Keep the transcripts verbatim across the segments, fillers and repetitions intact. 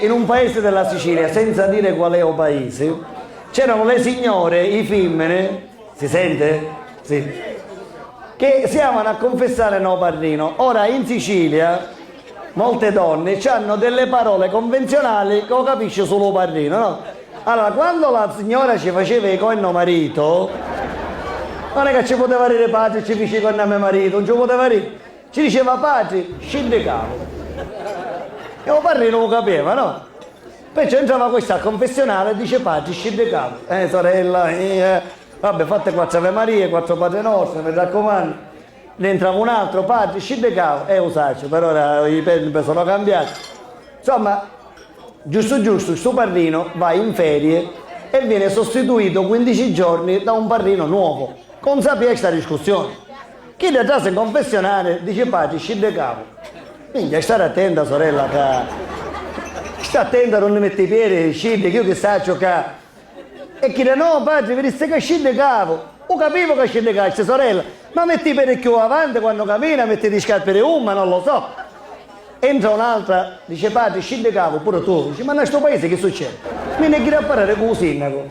In un paese della Sicilia, senza dire qual è o paese, c'erano le signore, i fimmini, si sente? Sì. Che si javano a confessare no parrino. Ora, in Sicilia, molte donne c'hanno delle parole convenzionali che lo capisce solo o parrino, no? Allora, quando la signora ci faceva i corni a marito, non è che ci poteva dire: "Patri, ci fici i corni a me marito", non ci poteva dire. Ci diceva: "Patri, sciddi cavu." E o parrino lo capeva, no? Perciò entrava questa al confessionale e dice: "Patri, sciddi cavu." "Eh, sorella, eh, eh." Vabbè, fatte quattro Ave Marie, quattro Padre Nostro, mi raccomandu. Ne entrava un altro: "Patri, sciddi cavu." "Eh, lo saccio, per ora i tempi sono cambiati." Insomma, giusto giusto, sto parrino va in ferie e viene sostituito quindici giorni da un parrino nuovo. Consapia sta discussione. Chi da trase in confessionale dice: "Patri, sciddi cavu." "Minchia, stare attenta, sorella, ca sta attenta, non ti metti i piedi, sciddi, che io che saccio ca." E chi da: "No, patri, vidisti ca sciddi cavu." "U capivu ca sciddi casti, sorella, ma metti i piedi più avanti quannu camina, metti i scarpi di gumma, non lo so." Entra un'altra, dice: "Patri, sciddi cavu pure tu." Dice: "Ma nna sto paese chi succede? Mi ne ghiri a parrari cu u sinnacu."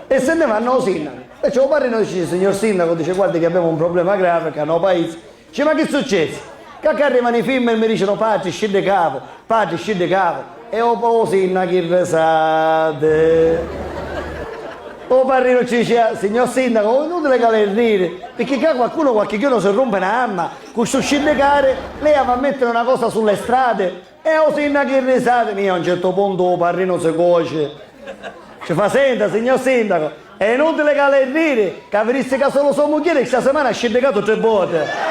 E se ne vanno o sinnacu. Perciò o parrino dice: "Signor sindaco", dice, "guardi che abbiamo un problema grave ca no paese." Dice: "Ma chi succede?" "Ca, ca arrivano i fimmini e mi diceno: 'Patri, sciddi cavu, patri, sciddi cavu.'" E o, o sinnacu chi risati. O parrino ci dice: "Signor sindaco, è inutile ca lei ride, perché ca qualcuno qualche giorno si rompe na gamma, cu stu sciddicari lei va a mettere una cosa sulle strade." E o sinnacu chi risati, mia, a un certo punto o parrino si coce. Ci fa: "Senta, signor sindaco, è inutile ca lei ride, ca vidisti ca solo so mugghieri sta settimana ha sciddicatu tre volte."